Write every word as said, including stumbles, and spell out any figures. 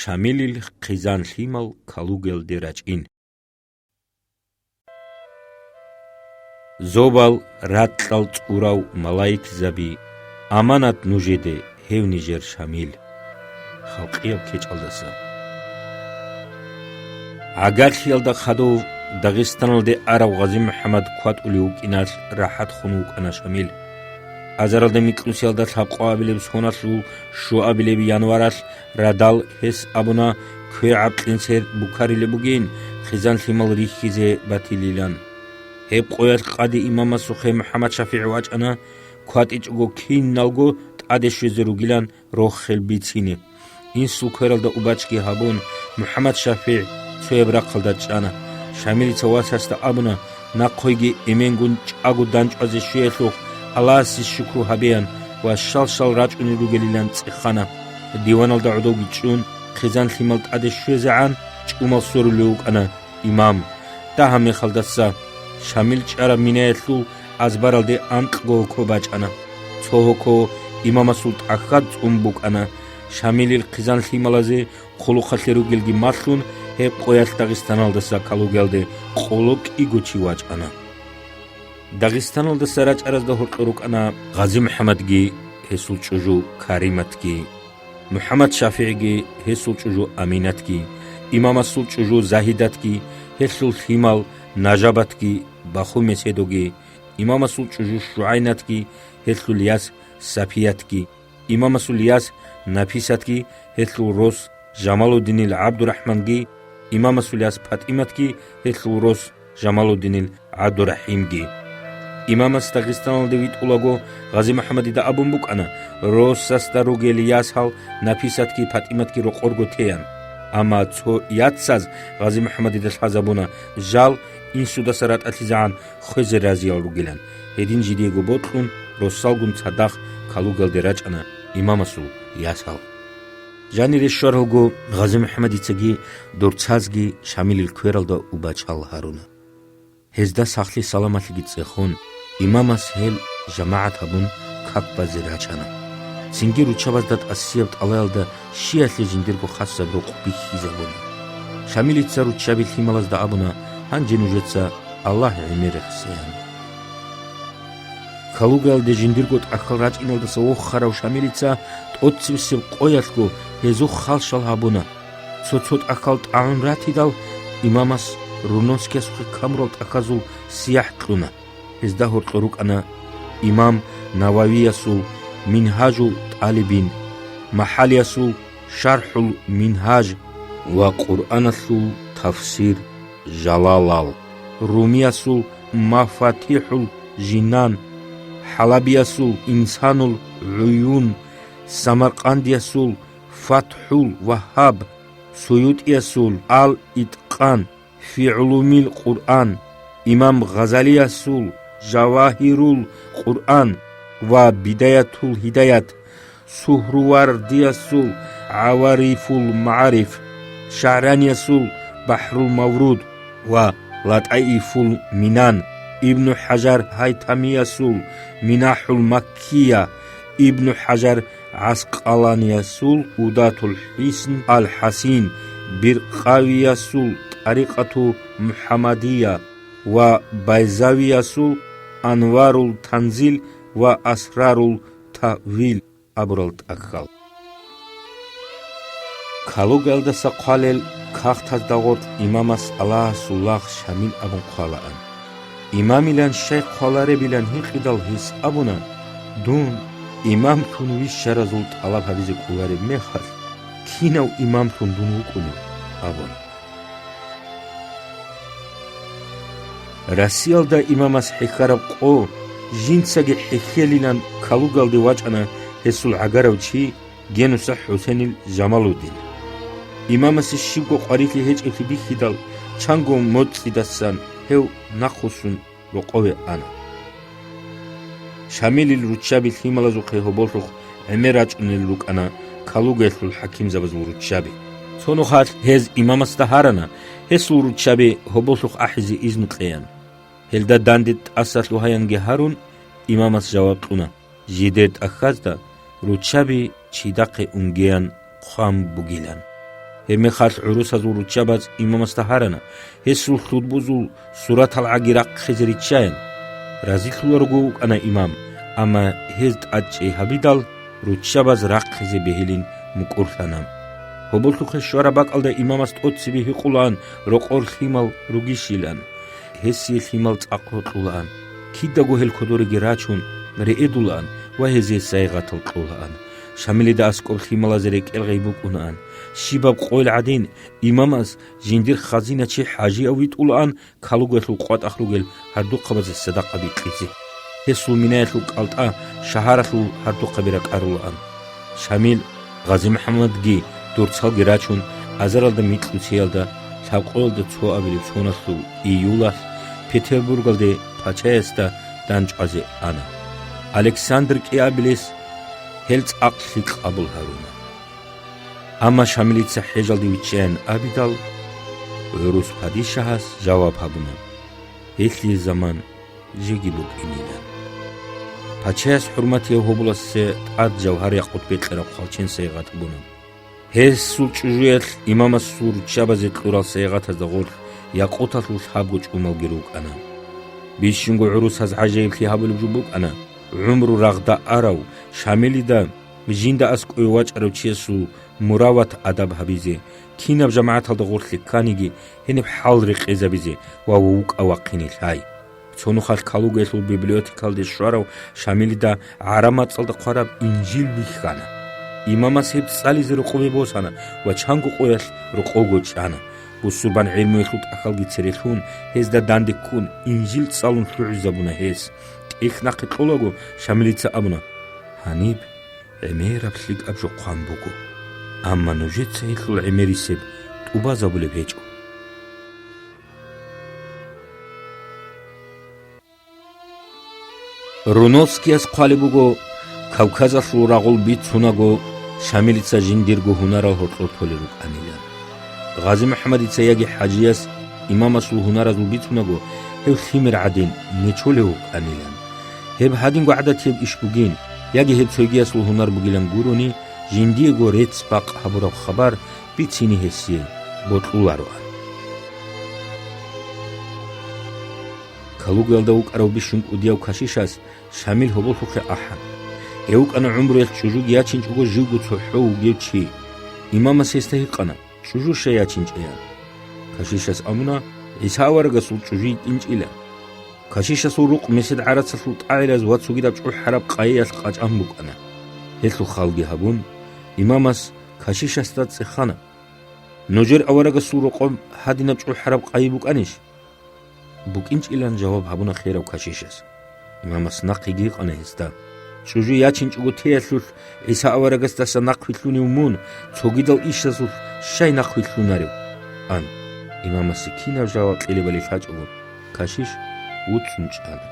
Шамилил хъизан-лъимал Калугаялде рачӀин. Зобал, ракьал цӀурав малаикзаби, аманат нужеде гьев нижер Шамил. Халкъияб кечӀалдаса. ГӀагарлъиялда хадув Дагъистаналде арав ГъазимухӀаммад кватӀулев вукӀиналъ рахӀат хун вукӀана Шамил. Азаралда микьнусиялда лъабкъоабилеб соналъул щуабилеб январалъ радал гьес абуна, квегӀаб кьинсер букарилеб бугин, хъизан-лъимал рихьизе батилилан. Гьеб къоялъ къади имамасухъе МухӀаммад ШафигӀ вачӀана, кватӀичӀого киналго тӀаде щвезе ругилан рохел бицине. Инсул квералда убачги гьабун, МухӀаммад ШафигӀ цояб рахъалда чӀана. Шамилица васасда абуна, нахъойги эменгун чӀаго данчӀвазе щвеялъухъ Аллагьасе шукру гьабеян ва щал-щал рачӀунел ругелилан цӀехана. Диваналда гӀодовги чӀун, хъизан-лъимал тӀаде щвезегӀан чӀумал сорулев вукӀана имам. Дагьаб мехалдаса Шамил чӀараб минаялъул азбаралде анкьго гьоко бачӀана. Цо гьоко имамасул тӀахьаз цӀун букӀана. Шамилил хъизан-лъималазе хъулухъалъе ругелги малъун, гьеб къоялъ Дагъистаналдаса Калугаялде къоло кӀиго чи вачӀана. Дагъистаналдаса рачӀаразда гьоркьор рукӀана ГъазимухӀаммадги гьесул чӀужу Кариматги, МухӀаммад ШафигӀги гьесул чӀужу Аминатги, имамасул чӀужу Загьидатги гьелъул лъимал Нажабатги, Баху Меседоги, имамасул чӀужу ШугӀайнатги гьелъул яс Сапиятги, имамасул яс Написатги гьелъул рос Жамалуддинил ГӀабдурахӀманги, имамасул яс ПатӀиматги гьелъул рос Жамалуддинил ГӀабдурахӀимги. Имамас Дагъистаналде витӀулаго ГъазимухӀаммадида абун букӀана, росасда ругел ясал Написатги ПатӀиматги рокъорго теян. Амма цо яцаз ГъазимухӀаммадида лъазабуна, жал инсудаса ратӀалъизегӀан хвезе разиял ругилан, гьедин жидеего бокьун, росалгун цадахъ Калугаялде рачӀана имамасул ясал. Жанире щваралго, ГъазимухӀаммадицаги дорцазги Шамилил квералда убачал гьаруна. Гьезда сахлъи-саламалъиги цӀехун, имамас гьел жамагӀат гьабун как базе рачана. Цинги руччабазда тӀасияб тӀалаялда щиялъе жиндирго хасаб рукъ бихьизабуна. Шамилица руччаби лъималазда абуна, гьанже нужеца Аллагь гӀемер рехсеян. Калугаялде жиндирго тӀахьал рачӀиналдаса вохарав Шамилица тӀоцебесеб къоялъго гьезухъ халщал гьабуна. Цо-цо тӀахьал тӀагӀун ратидал, имамас Рунонскиясухъе камурал тӀахьазул сияхӀ кьуна. Гьезда гьоркьор рукӀана имам Нававиясул Мингьажул тӀалибин, МахӀалиясул ШархӀул Мингьаж ва Къуръаналъул тафсир Жалалал, Румиясул МафатихӀул Жинан, ХӀалабиясул Инсанул ГӀуюн, Самаркъандиясул ФатхӀул Вагьаб, СуютӀиясул Ал-ИтӀкъан фи гӀулумил Къуръан, имам Гъазалиясул Жавагьирул Къуръан ва Бидаятул Гьидаят, Сугьрувардиясул ГӀаварифул МагӀариф, ШагӀраниясул БахӀрул Мавруд ва ЛатӀаифул Минан, Ибну ХӀажар ХӀайтамиясул МинахӀул Маккия, Ибну ХӀажар ГӀаскъаланиясул Удатул ХӀисн ал-ХӀасин, Биркъавиясул ТӀарикъату МухӀаммадия ва Байзавиясул Анварул Танзил ва Асрарул Таъвил абурал тӀахьал. Калугаялдаса хъвалел кагътазда гъоркь имамас Аллагьасул лагъ Шамил абун хъвалаан. Имамилан щай хъваларебилан гьикъидал гьес абуна: «Дун имамлъун вищаразул тӀалаб гьабизе кӀолареб мехалъ, кинав имамлъун дун вукӀунев?» – абун. Россиялда имамас хӀехьараб къо жинцаги хӀехьелилан Калугаялде вачӀана гьесул гӀагарав чи Генуса ХӀусенил Жамалуддин. Имамасе щибго къварилъи гьечӀеблъи бихьидал, чанго моцӀидасан гьев нахъвуссун рокъове ана. Шамилил руччаби лъималазухъе гьоболлъухъ гӀемер рачӀунел рукӀана Калугаялъул хӀакимзабазул руччаби. Цо нухалъ гьез имамасда гьарана, гьесул руччаби гьоболлъухъ ахӀизе изну кьеян. Гьелда данде тӀаса лъугьаянги гьарун, имамас жаваб кьуна, жидер тӀахьазда руччаби чидахъе унгеян хъван бугилан. Гьебмехалъ гӀурусазул руччабаз имамасда гьарана, гьесул лъудбузул суратал гӀаги рахъизе риччаян. Разилъуларого вукӀана имам, амма гьез тӀадчӀей гьабидал, руччабаз рахъизе бегьилин мукӀурлъана. Гьоболлъухъе щвараб бакӀалда имамас тӀоцебе гьикъулаан рокъор лъимал ругищилан. Гьесие лъимал цӀакъ рокьулаан. Кидаго гьел кодореги рачун, реэдулаан ва гьезие сайигъатал кьолаан. Шамилида аскӀоб лъималазе рекӀел гъей букӀунаан. Щибаб къойил гӀадин, имамас жиндир хазиначи ХӀажияв витӀулаан калугоялъул къватӀах ругел гьардухъабазе садакъа бикьизе. Гьесул минаялъул кӀалтӀа шагьаралъул гьардухъаби ракӀарулаан. Шамил, ГъазимухӀаммадги дурцалги рачун, азаралда микьусиялда, лъабкъоялда цоабилеб соналъул июлалъ Петербургалде пачаясда дандчӀвазе ана. Александр кӀиабилес гьел цӀакъ лъикӀ къабул гьаруна. Амма Шамилица хӀежалде виччаян абидал, гӀурус падишагьас жаваб гьабуна: «Гьелъие заман жеги букӀинилан». Пачаяс хӀурматияв гьоболасе тӀад жавгьар-якъут бекьараб хъалчен сайигъат буна. Гьесул чӀужуялъ имамасул руччабазе кьурал сайигъатазда гъорлъ якъуталъул лъабго чӀумалги рукӀана. Бищунго гӀурусаз гӀажаиблъи гьабулеб жо букӀана гӀумру рагъда арав Шамилида жинда аскӀове вачӀарав чиясул мурават адаб гьабизе, кинаб жамагӀаталда гъорлъе кканиги, гьениб хӀал рекъезабизе ва вукӀа-вахъине лъай. Цо нухалъ калугоялъул библиотекалде щварав Шамилида гӀараб мацӀалда хъвараб Инжил бихьана. Имамас гьеб цӀализе рокъове босана ва чанго къоялъ рокъовго чӀана. Бусурбан гӀелмуялъул тӀахьалги церелъун, гьезда данде ккун, Инжил цӀалун лъугӀизабуна гьес. ТӀехь нахъе кьолаго, Шамилица абуна: «Гьаниб гӀемераб лъикӀаб жо хъван буго, амма нужеца гьелъул гӀемерисеб тӀубазабулеб гьечӀо». Руновскияс хъвалеб буго, Кавказалъул рагъул бицунаго, Шамилица жиндирго гьунарал гьоркьор толел рукӀанилан. ГъазимухӀаммадица яги ХӀажияс имамасул гьунаразул бицунаго, гьев лъимер гӀадин, нечолев вукӀанилан. Гьеб гьадинго гӀадатияб иш бугин, яги гьеб цойгиясул гьунар бугилан гурони, жиндиего рецц-бакъ гьабураб хабар бицине гьесие бокьулароан. Калугоялда вукӀарав бищун кӀудияв кашишас Шамил гьоболлъухъе ахӀана. Гьев вукӀана гӀумруялъ чӀужуги ячинчӀого живго цохӀо вугев чи. Имамас гьесда гьикъана: «ЧӀужу щай ячинчӀеян?» Кашишас абуна: «ГӀиса аварагасул чӀужу йикӀинчӀила». Кашишасул рукъ месед гӀарацалъул тӀагӀираз ва цогидаб чӀухӀараб къайиялъ къачӀан букӀана. Гьелъул халги гьабун, имамас кашишасда цӀехана: «Нужер аварагасул рокъоб гьадинаб чӀухӀараб къайи букӀанищ?» «БукӀинчӀилан», — жаваб гьабуна херав кашишас. Имамас нахъеги гьикъана гьесда: «ЧӀужу ячинчӀого теялъулъ ГӀиса аварагасдаса нахъвилълъунев мун, цогидал ишазулъ щай нахъвилълъунарев?» — ан. Имамасе кинаб жаваб кьелебали лъачӀого, кашиш вуцӀцӀун чӀана.